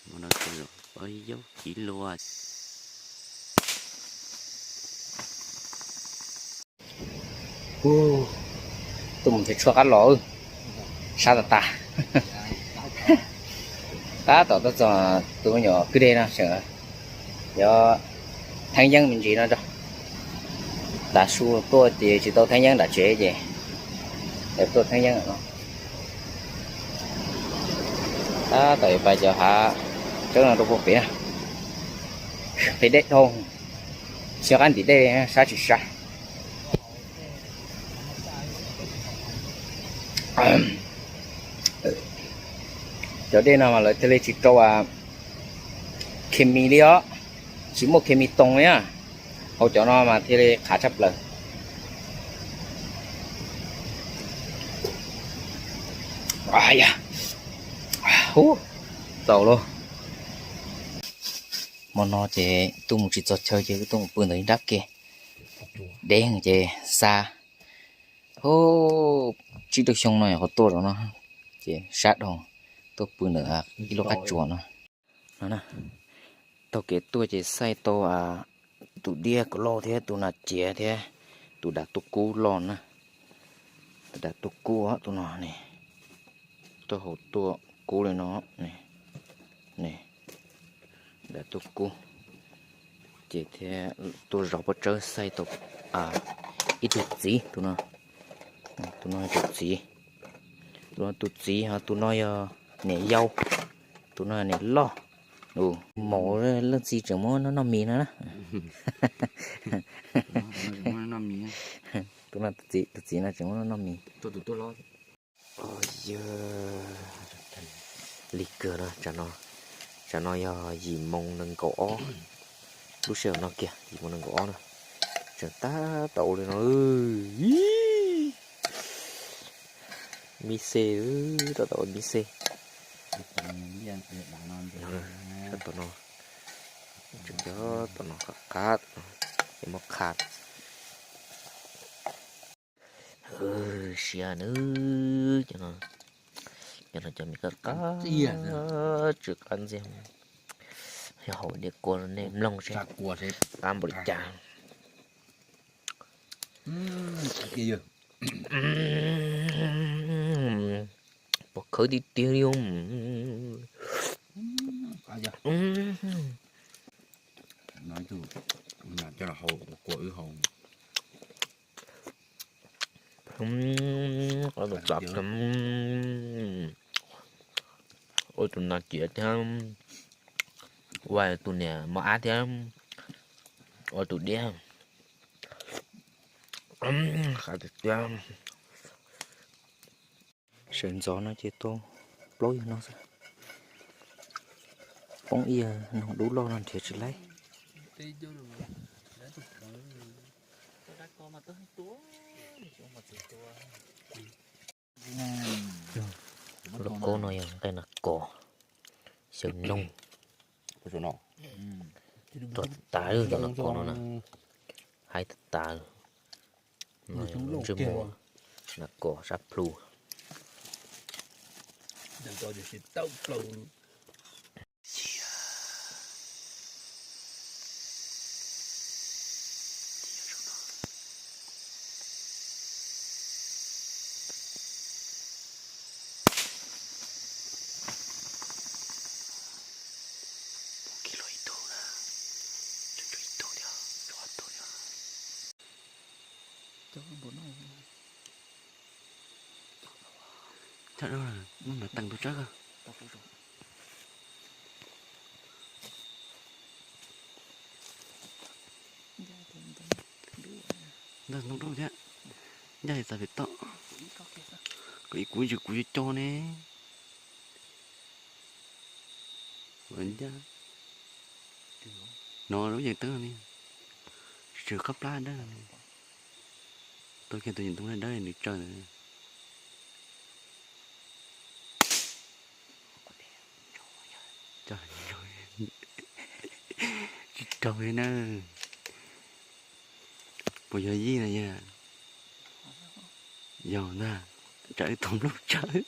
Hmo no tau pab yaub kiv luas. Tuaj mus nrhiav tshuaj qab los, sab tas tas. Tab tom tuaj txog tus me nyuam kwj deg no tseem yuav theeb yeeb me ntsis no rau. Tav su tuaj ces tsis tau theeb yeeb nram tsev ces tuaj theeb yeeb no. Tab tom yuav pais cov hav tseeb no rau puag pem na. Pem dej dhau, xyov qab ntim dej sab tsis sab. Cov dej no mas lawv thiaj li tsis rau khes mis li os, tsis muaj khes mis toos li na. Hauv cov no mas thiaj li qhav tshaj plaws. Txaus lauj. Hmo no ces tuaj mus tsis txog chaw ces wb tuaj mus pw ntawm ib nrab ke. Deb ces xa, hu, tsib rau xyoo no nyuam qhuav tuaj zov no, ces sab dhau, tuaj pw ntawm ib lub qab tsuas no. No, taug kev tuaj ces xaij tau tus diab kaus loj thiab tus nas ciav thiab tus dav tuaj kub loj na. Tus dav tuaj kub tus no ne, taub hau tuaj kub li no ne, dav tuaj kub. Ces thiab tuaj zov pob tsawb xaij tau ib tug txiv tus no. Tus no tus txiv, tus no tus txiv ho tus no yog niam yau, tus no niam loj. Maum leej txiv tseem muab noj noj mis no na. Tus no tus txiv no tseem muab noj noj mis. Yog li kawg no, tsam no yog yim moo nees nkaum ob, lub sij hawm no kiag yim moo nees nkaum ob na, tseem tab tom ua li no. Mis xes, tab tom ua mis xes. Sab tom no, tseem cov tom no qab qab, es muab qha. Siav nawb, cov no cov me qab qab, tsw qab ntxiag. Yog haus diav kua nej mloog seb qab npaum li cas. Pom khawv tiag tiag li. Ua tus nas ciav thiab, ua tus niam mos ab thiab, ua tus diab. Qab tiag tiag. Sawv ntxov no ces tau plaub yawg no xwb. Poob ib yawg noog dub loj no nrhiav tsis laib. Lub kaub no yog nqaij nas kos, xyaw noog. Tuaj tas lub nas kos no na, haib tas tas. No yog lub ntsej muag nas kos sab plhu. Muab npam teem tus tsawb ko. Ntag, ntoo dub thiab. Ncaj li txav pem toj. Kom ib kuv yws kuv yuav co ne. Ua ncaj. No lub yees teeb no ne. Tsis tsw qab plab dawb. Tau kiag tus yees teeb dawb nws tsaws ntawd. Tsis raug li na. Puas yog yij no yog? Yog ntag, tsam wb tus nplooj tsawb.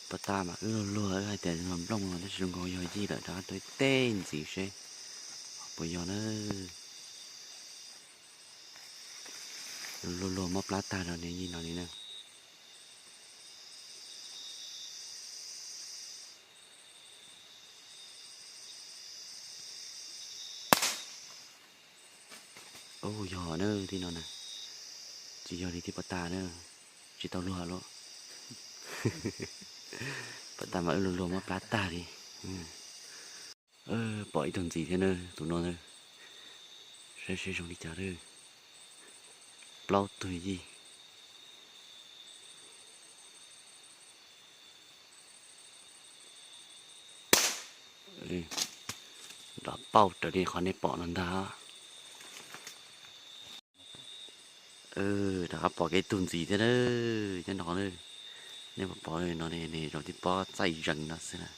Pas tas mas wb luag luag wb hais tias yog nplooj no tab sis zoo nkaus yog yij lawm, rov qab tuaj tej ntxiv seb puas yog na. Luag luag mob plab tag no ne, yij no li na. Ub, yog na, tib no na, tsis yog li tib pas tas na, tsis tau luag lawm. Pas tas mas wb luag luag mob plab tag li. Pom ib tug ntxiv thiab na, tus no na, saib seb zoo li cas lawm. Plaub tug yij. Nrov pauj raws li qhov nej pom no ntag. Rov qab pom kiag ib tug ntxiv thiab na, nyob no na. Nej puas pom no ne, zaum tib pob txaij zees no xwb na.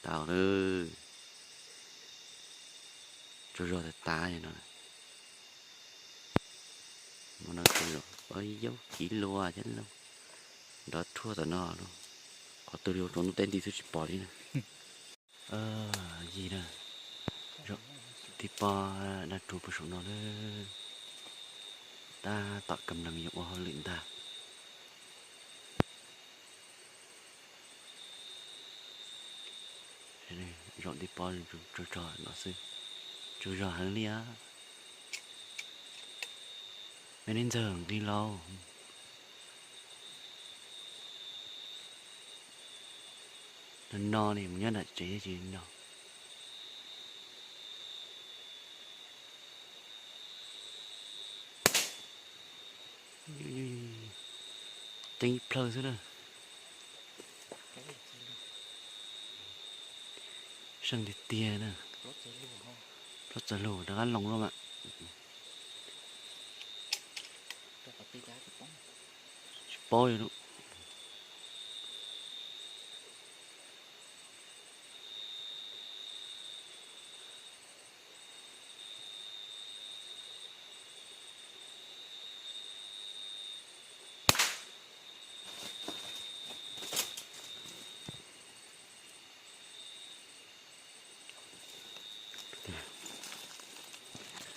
Tau lawm. Tsaug zog tas tas no. Mus no tsaug zog, yaub kiv lua thiab lauj. Nrov thuab tom no lauj. Qhov twg li ua rau ntuj teb nti xwb tsis pom li na. Yig na, zaum tib pob dab rhuv puag saum no lawm. Tab tom kam lees yuav ua hauj lwm ntag. Zaum tib pob tsaug zog no xwb, tsaug zog heev li os. Mej neb ntxawg nqi lauj. No no ne mus nyob nram tsev tsis no. Ceeb ib plhaw xwb na. Seej tiag tiag na. Plaub txawg lug rov qab loo lawm mas. Tsis paub li.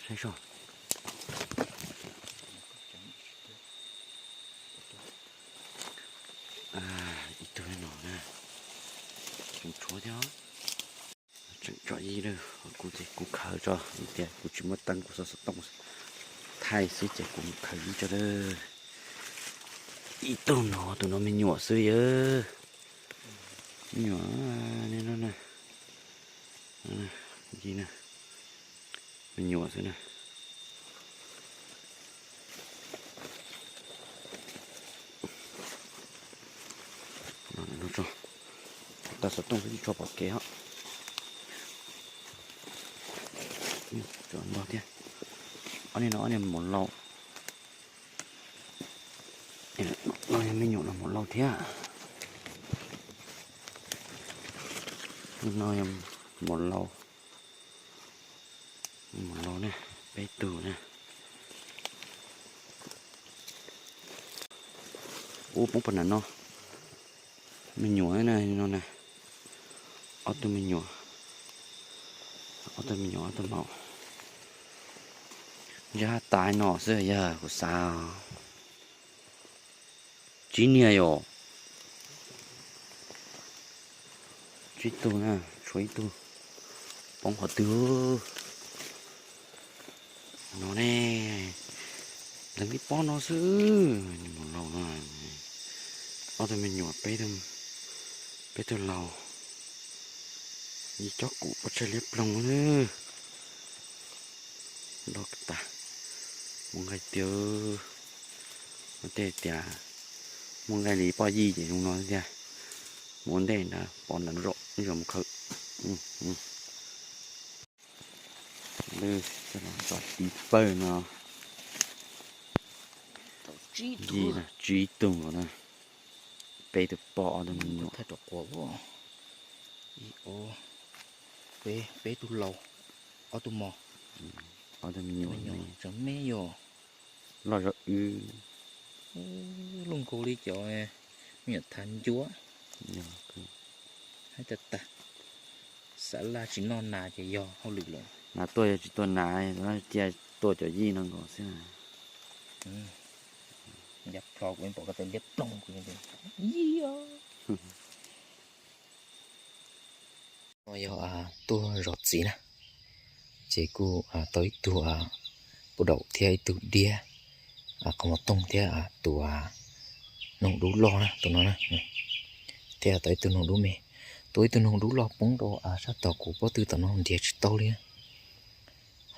Saib seb. Ib tug no na, tseem tshuav thiab. Tseem tso yij lawm, kuv ces kuv khaws tso, tias kuv tsis muaj teeb kuv xov xov tooj thaij xwb ces kuv mus khaws yij tso lawm. Ib tug no, tus no me nyuam xwb yawg. Me nyuam, no na, yij na, me nyuam xwb na. Tso, tau xov tooj xwb tsis tshua pom kev os. Tso ntog thiab. Ob niag no ob niag maum laus. No yog me nyuam los maum laus thiab. No yog maum laus. Maum laus na, peb tug na. Ub, poob pog nam no. Me nyuam na, no na. Ob tug me nyuam. Ob tug me nyuam, ob tug maum. Ntshe tas no xwb yog kuv xav. Tsib niag yom. Tsib tug na, tshuav ib tug poob qhov twg. No ne, lees tib pob no xwb, maum laus no. Ob tug me nyuam, peb tug laus. Yij cob kuv pov tseg liab ploog na. Loj tas, muaj nqaij tiag. Ua tej tias muaj nqaij li poj yij ces zoo no tiag. Mus ua ntej ntawd pov ntawd zom ib zaug mus khaws. Lwm, tso tiv pawg no. Yij tsib tug na. Peb tug poj, ob tug me nyuam. Peb tug laus, ob tug mos. Ob tug me nyuam, tsawg me yom. Loj zog wb. Loj nkaus li cov me nyuam thav ncuab. Yog, hais tag tag, xav laj tsis noj nas ces yog hauj lwm lawm. Nas tuaj yog tsis tuaj nas, cia tuaj cov yij no nkaus xwb. Yab plho kuv pom ko taw liab ploog kuv. Yij os. No yog tuaj zov txiv na, ces kuj tau ib tug puv daum thiab ib tug diab qhov muag tooj thiab tus noog dub loj na, tus no na, thiab tau ib tug noog dub me. Tus ib tug noog dub loj poob rau sab tog kuv pob tw tom no nrhiav tsis tau li.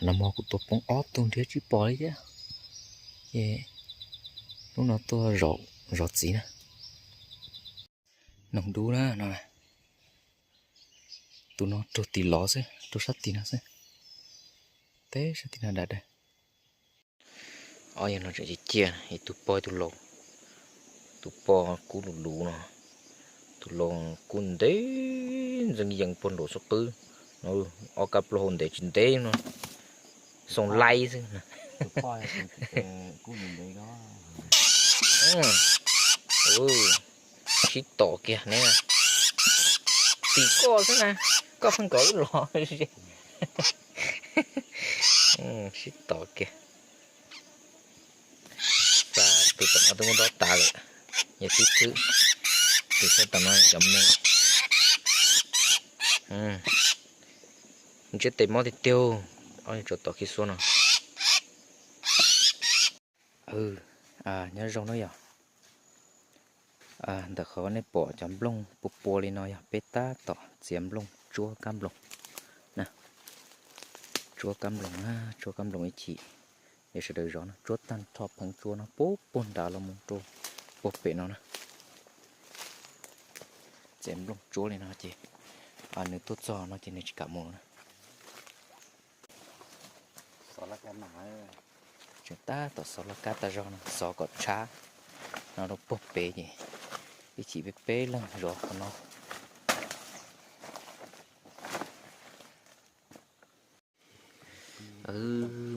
Nag hmo kuv tua poob ob tug nrhiav tsis pom li thiab. Ces hnub no tuaj zov txiv na. Noog dub na no. Tus no raug tim lov xwb, raug sab tim no xwb. Teb sab tim no dam dab. Ob yog no tseem cia cia, ib tug pog ib tug laus. Tus pog kub lus lus no, tus laus kub ntev ntxeev yees puag nraum xub qwb no. Ob kab plaub hau ntev tsis ntev no, xoo laib xwb. Sib tom kiag ne, tim koj xwb na, koj pheej kom wb los ze. Sib tom kiag. Tus tom no twb muab dob tas lawm, yog tib thwb. Tus sab tom no cov me. Ntsiab tes mob tiag tiag, ob tsuas tom khi xua no. Nyob zoo na yom. Ntawm qhov nej pom cov nplooj pua pua li no yog peb tab tom txiav nplooj tsuab kab nploos na. Tsuab kab nploos na, tsuab kab nploos ib chim, es sawv daws zov no tsuab tag nrho pheev tsuab no puag puag nrad los mus rau puag pem no na. Txiav nplooj tsuab li no ces nws tuaj txog no ces nws tsis kam mus na. Tseem tab tom xov laj kab tag zog no, xov kom tshab no rau puag pem ces ib chim peb peb leeg zov qhov no.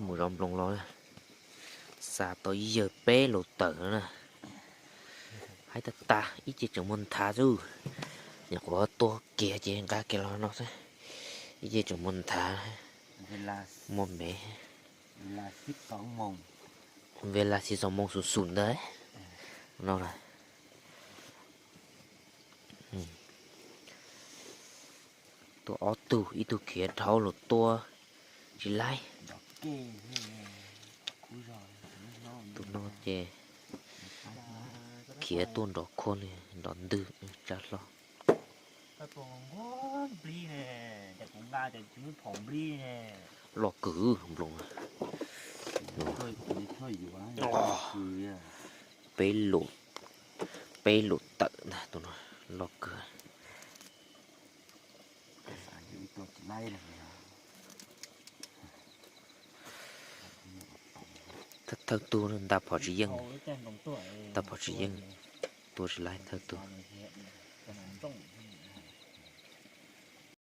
Mus zov nploos los, xa tau ib yawg peb lus tawm na. Haib tag tag, ib ce tseem muaj nthav xwb. Nyuam qhuav tua kiag ces nqa kiag los no xwb. Ib ce tseem muaj nthav, muaj mev. Ve las xis xoos moos xum xum ntawd no. Tua ob tug, ib tug khiav dhau los tua tsis laib. Tus no ces khiav tuaj nrov khuaj li, nrov ntwg tsa hlo. Loj kawg nploos. Peb lus, peb lus tawm ntag, tus no loj kawg. Thawj thawj tug nta phom tsis yeej, nta phom tsis yeej, tua tsis laib thawj tug.